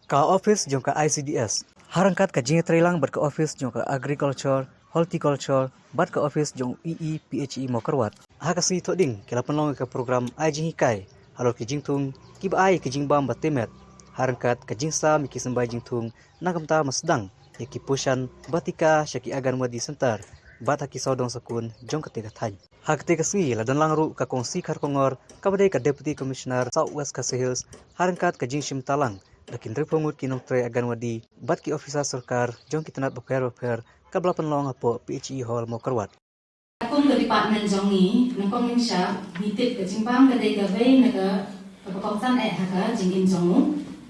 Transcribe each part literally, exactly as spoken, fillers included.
Ka office jong ka I C D S, ha ryngkat ka jingïatreilang bad ka office jong ka Agriculture, Horticulture bad ka office jong E E P H E Mawkyrwat, ha ka sngi Thohdieng ki la pynlong ïa ka program ai jinghikai halor ki jingthung kiba ai ki jingbam ba tei met, ha ryngkat ka jingsam ïa ki symbai jingthung na ka bynta ban sdang ïa ki Poshan Vatika sha ki Anganwadi Center bad ha ki sawdong sakun jong katei ka thaiñ. Ha katei ka sngi la don lang ruh ka Kong C. Kharkongor kaba dei ka Deputy Commissioner South West Khasi Hills, ha ryngkat ka jingshim bynta lang da ki hynriewphew ngut ki nongtrei Anganwadi bad ki officer sorkar jong ki tnat bapher bapher, kaba la pynlong hapoh P H E Hall Mawkyrwat. Kum ka department jong ngi, nyngkong nyngshap ngi tip ka jingbam ka dei kawei na ka, kaba kongsan eh ha ka jingim jong u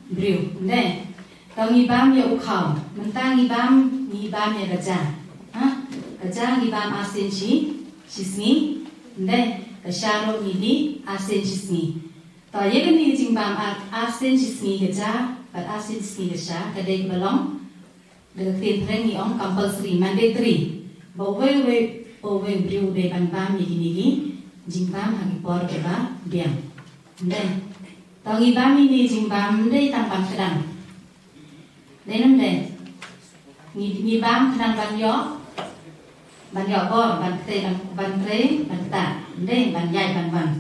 briew, ym dei? Tang ngi bam ïa u khaw, mynta ngi bam, ngi bam ïa ka ja. Ha? Ka ja ngi bam ar sien shi, shi sngi, ym dei? Ka sha ruh ngi dih ar sien shi sngi. To ïa kane ka jingbam ar, ar sien shi sngi ka ja bad ar sien shi sngi ka sha, ka dei kaba long, da ka ktien phareng ngi ong compulsory, mandatory, ba uwei uwei, ba uwei u briew u dei ban bam ïa kine ki jingbam ha ki por kiba biang. Ym dei? To ngi bam ïa kine ki jingbam ym dei tang ban kdang, dei ne ym dei? Ngi, ngi bam khnang ban ïoh, ban ïoh bor, ban trei, ban, ban trei, ban ktah, ym dei? Ban ïaid ban wan.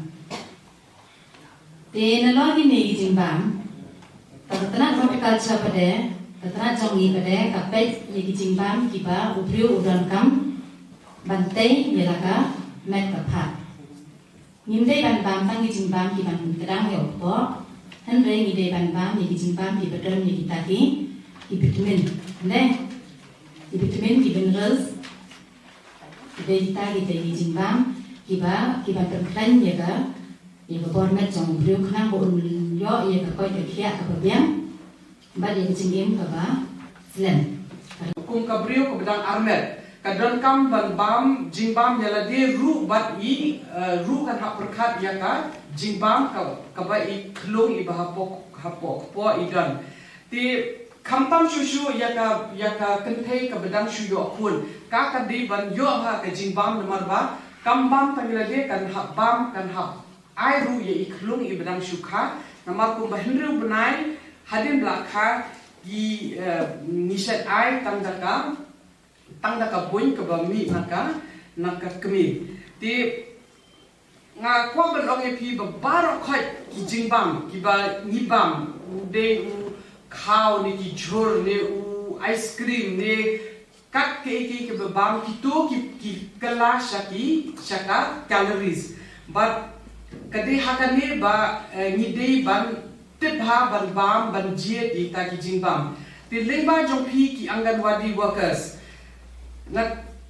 Te nalor kine ki jingbam, ka tnat horticulture pat de, ka tnat jong ngi pat de ka peit ïa ki jingbam kiba u briew u donkam ban tei ïa la ka met ka phad. Ngim dei ban bam tang ki jingbam kiban pynkdang ïa u kpoh, hynrei ngi dei ban bam ïa ki jingbam kiba don ïa kita ki, ki vitamin, ym dei? Ki vitamin, ki minerals, ki dei kita, kita ki jingbam kiba, kiban pynkhlaiñ ïa ka, ïa ka bor met jong u briew khnang ba un ïoh ïa ka koit ka khiah kaba biang bad ïa ka jingim kaba slem. Kum ka briew kaba dang armet, ka donkam ban bam jingbam ïa lade ruh bad i, eh, ruh kan hap pyrkhat ïa ka jingbam ka, kaba i khlung iba hapoh, hapoh kpoh i don. Te khamtam shuh shuh ïa ka, ïa ka kynthei kaba dang shu ïoh khun, ka, ka dei ban ïoh ha ka jingbam namar ba kam bam tang ïa lade, kan hap bam, kan hap ai ruh ïa i khlung iba dang shu kha, namar kumba hynriew bnai hadien ba la kha ki, eh, ngi shait ai tang da ka, tang da ka buiñ kaba mih na ka, na ka kmie. Te nga kwah ban ong ïa phi ba baroh khoit ki jingbam kiba ngi bam, u dei u khaw ne ki jhur ne u ice cream ne kat kaei kaei kaba bam, kito ki, ki kylla sha ki, sha ka calories. Bad ka dei ha kane ba, eh, ngi dei ban tip bha ban bam, ban jied ïa kita ki jingbam. Te lyngba jong phi ki Anganwadi workers, nga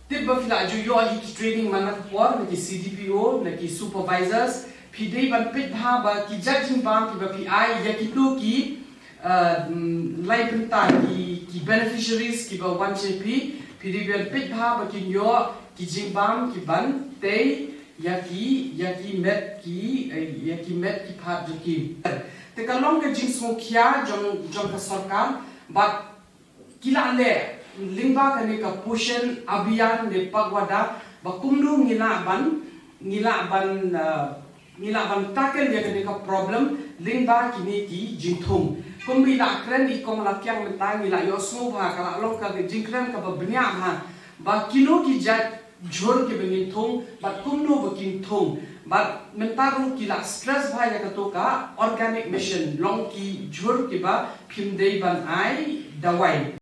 tip ba phi la ju ïoh hi ki training man la ka por na ki C D P O, na ki supervisors, phi dei ban peit bha ba ki jait jingbam kiba phi ai ïa kito ki, uh, mm, lai bynta ki, ki beneficiaries kiba wan sha phi, phi dei ban peit bha ba kin ïoh ki jingbam kiban tei ïa ki, ïa ki met ki, eh, ïa ki met ki phad jong ki. Te ka long ka jingsngewkhia jong, jong ka sorkar, bad ki la leh lyngba kane ka Poshan Abhiyan ne Pakhwada, ba kumno ngi lah ban, ngi lah ban, uh, ngi lah ban tackle ïa kane ka problem lyngba kine ki jingthung. Kumba i la kren i Kong Lakiang mynta, ngi la ïohsngew bha, ka la long ka jingkren kaba bniah bha, ba kino ki jait jhur kiba ngin thung bad kumno ba kin thung. Bad mynta ruh ki la stress bha ïa kato ka organic mission, long ki jhur kiba phim dei ban ai dawai.